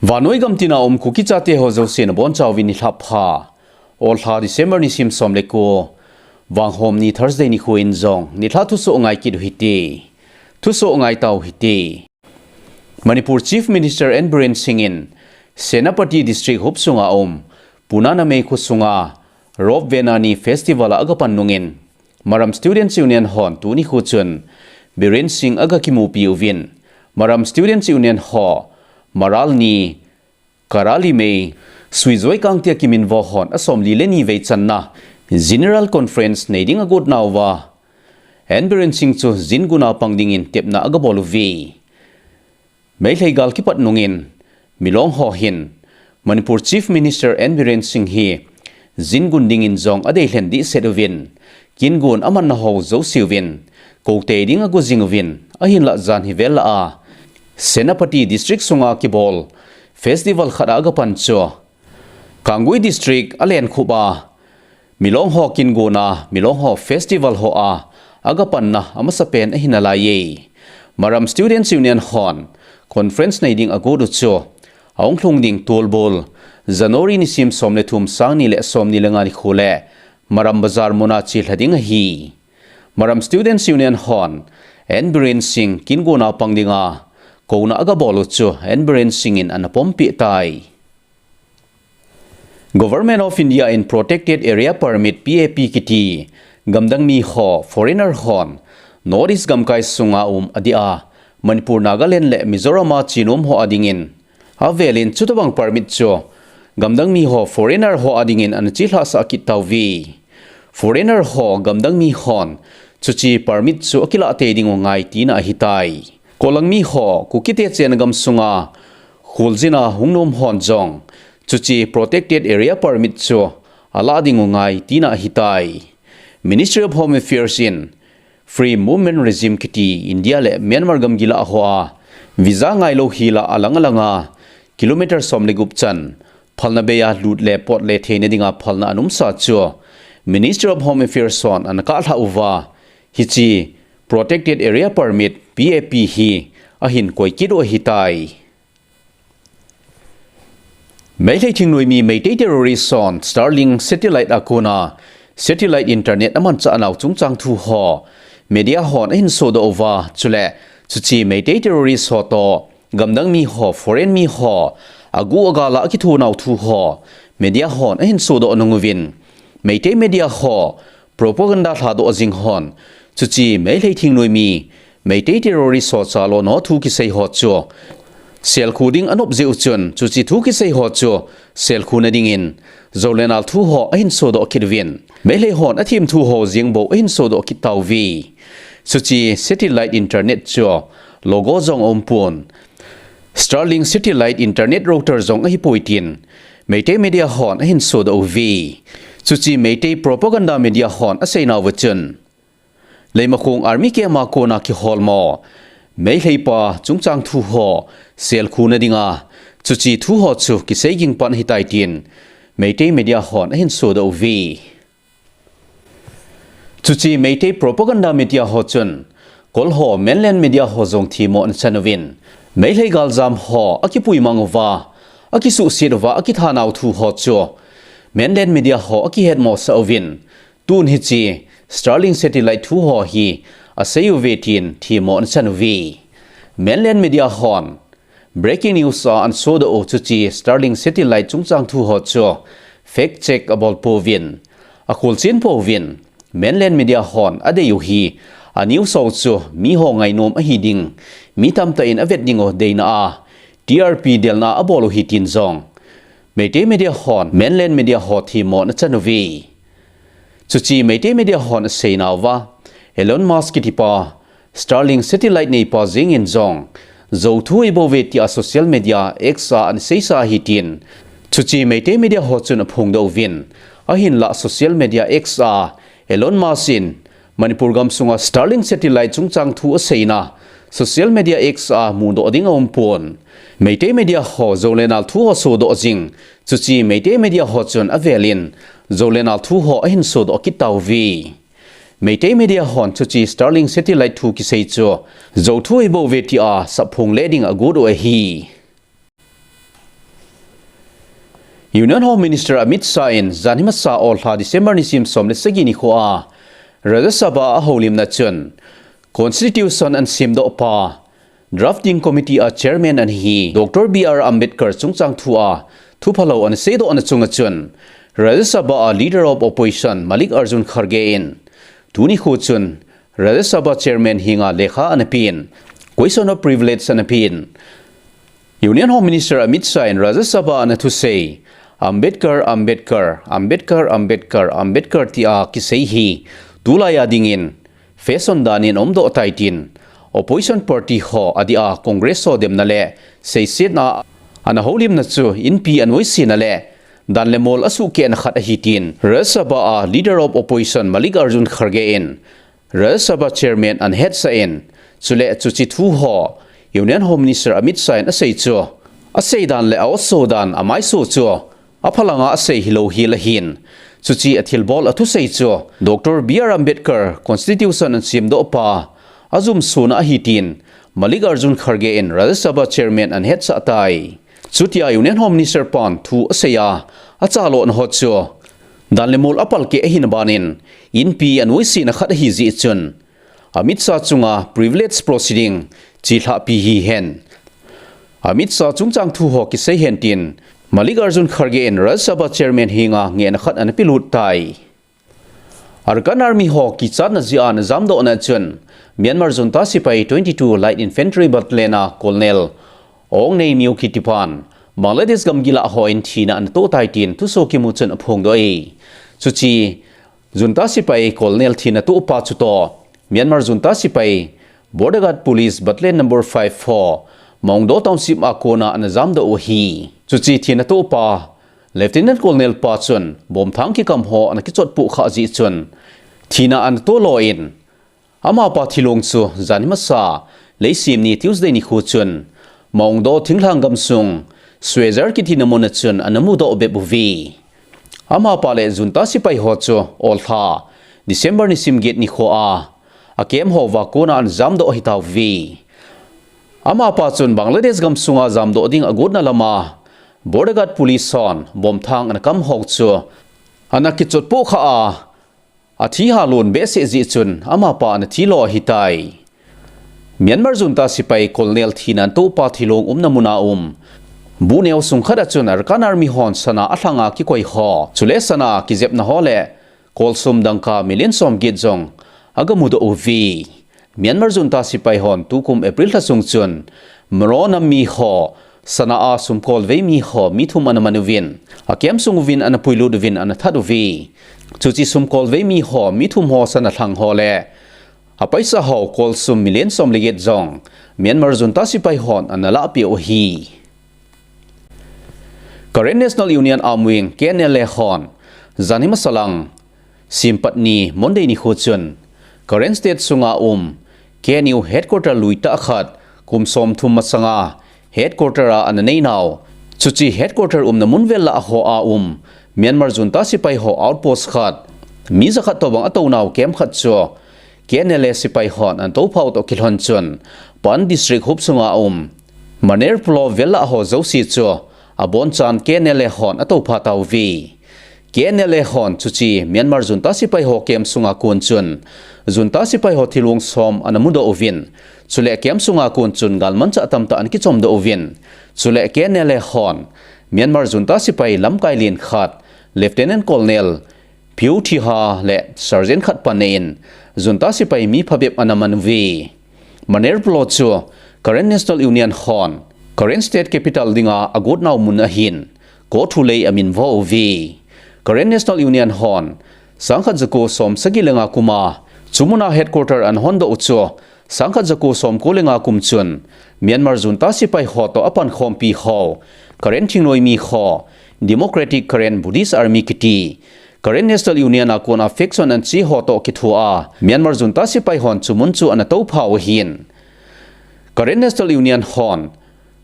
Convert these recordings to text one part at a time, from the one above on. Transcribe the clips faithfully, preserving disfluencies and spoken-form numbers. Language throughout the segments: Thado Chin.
Vannoi gamtina um Kuki chate ho jouse nabonchauvin nilhah pha. Olha December nisim som le ko, Vanghom ni Thursday nikho in jong nilhah thusoh ngai kit u hite. Thusoh ngai tau hite. Manipur Chief Minister N Biren Singh in Senapati District huop sunga um Punanamei kho sunga Rop Venani Festival a agapan nungin Maram Students Union hon tuni nikho chun Biren Singh agakimupi uvin, Maram Students Union ho Maral ni Karalimei Suijoi Kangte a kiminvo hon asomli le ni vei channa General Conference nei ding agot nauva, N Biren Singh chu jin guna pang dingin tepna agabol uve. Meitei gal kipat nungin Milong ho hin Manipur Chief Minister N Biren Singh hi jin gun dingin jong adeilhen dehset uvin, kin gun amanna ho jouse uvin koutei ding ago jing uvin, ahinlah jan hi vel lah a Senapati District sunga kibol festival khat a agapan chu Kangui District a Lenkhup a Milong ho kin guna, Milong ho festival ho a agapanna amasapen ahi nalaiye. Maram Students Union hon conference nei ding agot u chu ahung lhung ding tulbul January nisim som le thum, sang ni le som ni le nga nikho le Maram Bazar muna chelha ding ahi. Maram Students Union hon N Biren Singh kin guna pang dinga kouna agabol u chu N Biren Singh in ana pompi tai. Government of India in Protected Area Permit, P A P kiti gamdang mi ho, foreigner hon North East gamkai sunga um adeh a Manipur, Nagaland le Mizoram a chenom ho adingin avelin chutobang permit chu gamdang mi ho, foreigner ho adingin ana chelhah sah kit tauve. Foreigner ho gamdang mi hon chuche permit chu akilah tei ding u ngai tina ahitai. Kolang mi ho, Kukite chenna gamsunga kholjin a hung nom hon jong chuche Protected Area Permit chu alah ding u ngai tina ahitai. Ministry of Home Affairs in Free Movement Regime kiti India le Myanmar gamgi lah a ho a visa ngailou hila alang alanga kilometer som le gup chan phalna bei a lut le pot le theina dinga phalna ana umsa chu Ministry of Home Affairs hon ana kalhah uva, hiche Protected Area Permit, P A P hi ahin koi kit u ahitai. Meitei thingnoimi Meitei terrorist hon Starlink satellite a kona satellite internet amanchah nau chungchang thu ho media hon ahin sodoh uva, chule chuche Meitei terrorist ho toh gamdang mi ho, foreign mi ho agu agal a akitho nau thu ho media hon ahin sodoh nung uvin, Meitei media ho propaganda lhadoh jing hon chuche Meitei thingnoimi Meitei terrorist ho chalona thu kisei ho chu selkhu ding anop jeh u chun, chuche thu kisei ho chu selkhu na dingin jou le nal thu ho ahin sodoh kit uvin, Meitei hon athem thu ho jeng bou ahin sodoh kit tauve. Chuche satellite internet chu logo jong aumpon, Starlink satellite internet router jong ahipoi tin Meitei media hon ahin sodoh uve. Chuche Meitei propaganda media hon aseinauva chun, Leimakhong army camp a kona kiholmo Meitei pa chungchang thu ho selkhu na dinga chuche thu ho chu kisei ging pan ahitai tin Meitei media hon ahin sodoh uve. Chuche Meitei propaganda media ho chun Kol ho mainland media ho jong themmo ana chan uvin, Meitei galjam ho akipui mang uva, akisuhset uva, akithanau thu ho chu mainland media ho akihetmo sah uvin, tun hiche Starlink satellite thu ho hi asei uve tin themmo ana chan uve. Mainland media hon breaking news a ana sodoh u chuche Starlink satellite chungchang thu ho chu fact check abol pouvin, akholchen pouvin, mainland media hon adei u hi a news ho chu mi ho ngainom ahi ding, mi tamtah in avet ding u deina a T R P delna abol u ahi tin jong Meitei media hon mainland media ho themmo ana chan uve. Chuche Meitei media hon aseinauva, Elon Musk kitipa Starlink satellite neipa jengin jong jou thu ahibouve tia social media X a ana seisa ahi tin chuche Meitei media ho chun aphongdoh uvin, ahinlah social media X a Elon Musk in Manipur gamsunga Starlink satellite chungchang thu aseina social media X a mudoh ding aumpon, Meitei media ho jou le nal thu ho sodoh jing, chuche Meitei media ho chun avelin jou le nal thu ho ahin sodoh kit tauve. Meitei media hon chuche Starlink satellite thu kisei chu jou thu ahibouve tia sapphong le ding agot u ahi. Union Home Minister Amit Shah in janhi masa olha December nisim som le sagi nikho a Rajya Sabha a houlimna chun Constitution ana semdoh pa Drafting Committee a Chairman ana hi Doctor B R Ambedkar chungchang thu a thuphalou ana seidoh na chunga chun Rajya Sabha a Leader of Opposition Mallikarjun Kharge in tuni nikho chun Rajya Sabha Chairman henga lekha ana pen, Question of Privilege ana pen. Union Home Minister Amit Shah in Rajya Sabha ana thusei Ambedkar, Ambedkar, Ambedkar, Ambedkar, Ambedkar tia kisei hi tulai a dingin fashion dan in aumdoh tai tin Opposition Party ho adia Congress ho demna le seisetna ana houlimna chu inpi anoisena le dan le mol asuhkehna khat ahi tin Rajya Sabha a Leader of Opposition Mallikarjun Kharge in Rajya Sabha Chairman ana hetsah in, chule chuche thu ho Union Home Minister Amit Shah in asei chu asei dan le aoso dan amaiso chu aphalanga asei hilou hel ahin, chuche athilbol athusei chu Doctor B R Ambedkar Constitution ana semdoh pa ajumsona ahi tin Mallikarjun Kharge in Rajya Sabha Chairman ana hetsah tai. Chutia Union Home Minister pan thu asei a, achalona ho chu dan le mol apalkeh ahina banin inpi anoisena khat ahi jeh chun Amit Shah chunga privilege proceeding chelhahpi hihen, Amit Shah chungchang thu ho kisei hen tin Mallikarjun Kharge in Rajya Sabha Chairman henga ngehna khat ana pelut tai. Arakan Army ho kichatna jeh a ana jamdohna chun Myanmar Junta Sepai twenty-two Light Infantry Battalion a Colonel Aung Naing Myo kiti pan Bangladesh gamgi lah a hon thina ana toh tai tin thusoh kimu chun aphongdoh e. Chuche Junta Sepai Colonel thina toh pa chutoh Myanmar Junta Sepai Border Guard Police Battalion number five ho Maungdaw Township a kona ana jamdoh u ahi. Chuche thina toh pa Lieutenant Colonel pa chun bomthang kikam ho ana kichotpoh khah jeh chun thina ana toh lou in, amapa thilong chu janhi masa leisim ni Tuesday nikho chun Maungdaw thinglhang gamsung Swejar kitina muna chun ana mudoh bep uve. Amapa le Junta Sepai ho chu olha December nisim get nikho a a camp houva kona ana jamdoh ahitauve. Amapa chun Bangladesh gamsunga jamdoh ding agotna lama Border Guard Police hon bomthang ana kam ho chu ana kichotpoh khah a, athi halon behseh jeh chun amapa ana thilou ahitai. Myanmar Junta Sepai Colonel thina ana toh pa thilong umna muna um buh neo sung khat a chun Arakan Army hon sana alhanga kikoi ho, chule sana kijepna ho le kolsum dangka million som get jong agamudoh uve. Myanmar Junta Sepai hon tukum April lha sung chun Mro nam mi ho sana a sumkolvei mi ho mi thum ana man uvin, a camp sung uvin ana puilut uvin ana that uve. Chuche sumkolvei mi ho mi thum ho sana lhang ho le apaisa ho kolsum million som le get jong Myanmar Junta Sepai hon ana lahpeh u ahi. Karen National Union Arm Wing, K N L A hon janhi masa lang Simpatni Monday nikho chun Karen State sunga um K N U headquarter luitah khat kum somthum masanga headquarter a ana neinau, chuche headquarter umna mun vel lah a ho a um Myanmar Junta Sepai ho outpost khat, mi jakhat tobang atounau camp khat chu K N L A sepai hon ana touphau toh kilhon chun Pa'n District huop sunga um Maner Plo vel lah a ho jouse chu abonchan K N L A hon atoupha tauve. K N L A hon chuche Myanmar Junta Sepai ho camp sunga kon chun Junta Sepai ho thilong som ana mudoh uvin, chule camp sunga kon chun galmanchah tamtah ana kichomdoh uvin, chule K N L A hon Myanmar Junta Sepai lamkai len khat Lieutenant Colonel Pyu Thi Ha le Sergeant khat panna in Junta Sepai mi phabep ana man uve. Maner Plo chu Karen National Union hon Karen State Capital dinga agotnau mun ahin, Kawthoolei amin vo uve. Karen National Union hon sangkhat jako som sagi le nga kum a chu muna headquarter ana hondoh u chu sangkhat jako somko le nga kum chun Myanmar Junta Sepai ho toh apankhompi ho Karen thingnoimi ho Democratic Karen Buddhist Army kiti Karen National Union a kona faction ana che ho toh kithoa Myanmar Junta Sepai hon chu mun chu ana toupha u ahin, Karen National Union hon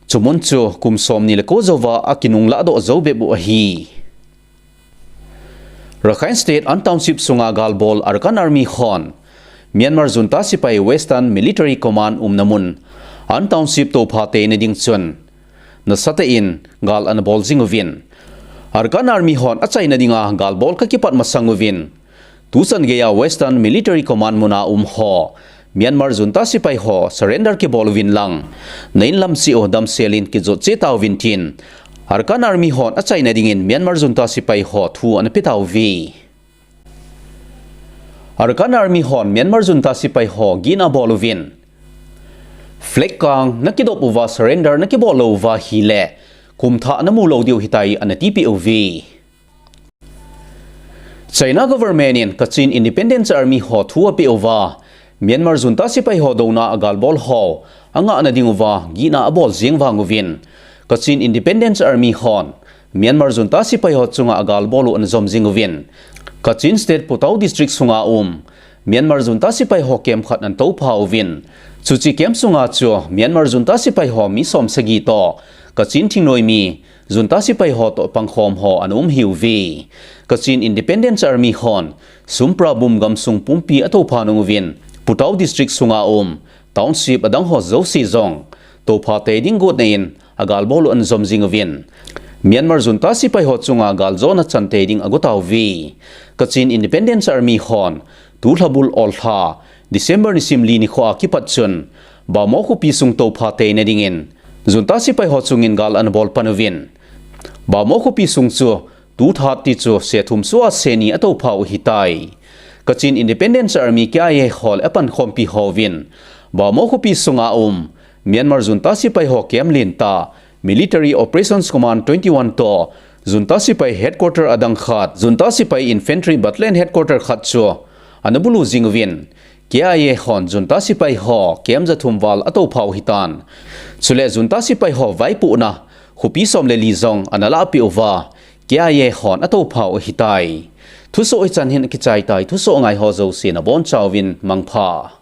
chu mun chu kum somni le ko jouva akinung lahdoh jou bep u ahi. Rakhine State An Township sunga galbol Arakan Army hon Myanmar Junta Sepai Western Military Command umna mun An Township toupha teina ding chun nasatah in gal ana bol jing uvin, Arakan Army hon achaina dinga galbol kakipat masang uvin, tuchan geiya Western Military Command muna um ho Myanmar junta sepai ho surrender kibol uvin lang, nainlam cheh u damsel in kijot cheh tauvin tin, Arakan Army hon achaina dingin Myanmar junta sepai ho thu ana pe tauve. Arakan Army hon Myanmar junta sepai ho gihna abol uvin, flag kang nakidop uva surrender nakibol lou uva ahile, kum thah namu lou diu ahitai ana tipeh uve. China government in Kachin Independence Army ho thu apeh uva, Myanmar junta sepai ho douna a galbol ho angahna ding uva gihna abol jing vang uvin, Kachin Independence Army hon Myanmar junta sepai ho chunga agalbol u ana jom jing uvin, Kachin State Putao District sunga um Myanmar junta sepai ho camp khat ana toupha uvin, chuche camp sunga chu Myanmar junta sepai ho mi som sagi toh, Kachin thingnoimi junta sepai ho toh pangkhom ho ana um ahiuve. Kachin Independence Army hon Sumprabum gamsung pumpi atoupha nung uvin, Putao District sunga um township adang ho jouse jong toupha tei ding gotna in agalbol u ana jom jing uvin, Myanmar junta sepai ho chunga galjona chan tei ding ago tauve. Kachin Independence Army hon tu lhabul ollha December nisim li nikho a kipat chun Bhamo khopi sung toupha teina dingin junta sepai ho chungin gal ana bol pan uvin, Bhamo khopi sung chu tu tha ti chu se thum sua se ni atoupha u ahitai. Kachin Independence Army, K I A ho le apankhompi hovin Bhamo khopi sunga um Myanmar junta sepai ho camp lentah Military Operations Command twenty-one toh junta sepai headquarter adang khat, junta sepai infantry battalion headquarter khat chu ana bulu jing uvin, K I A hon junta sepai ho camp jathum val atoupha u ahitan. Chule junta sepai ho vaipohna khopi som le li jong ana lahpeh uva, K I A hon atoupha u ahitai. Thusoh hichan hin akichai tai, thusoh ngai ho jouse nabonchauvin mangpha.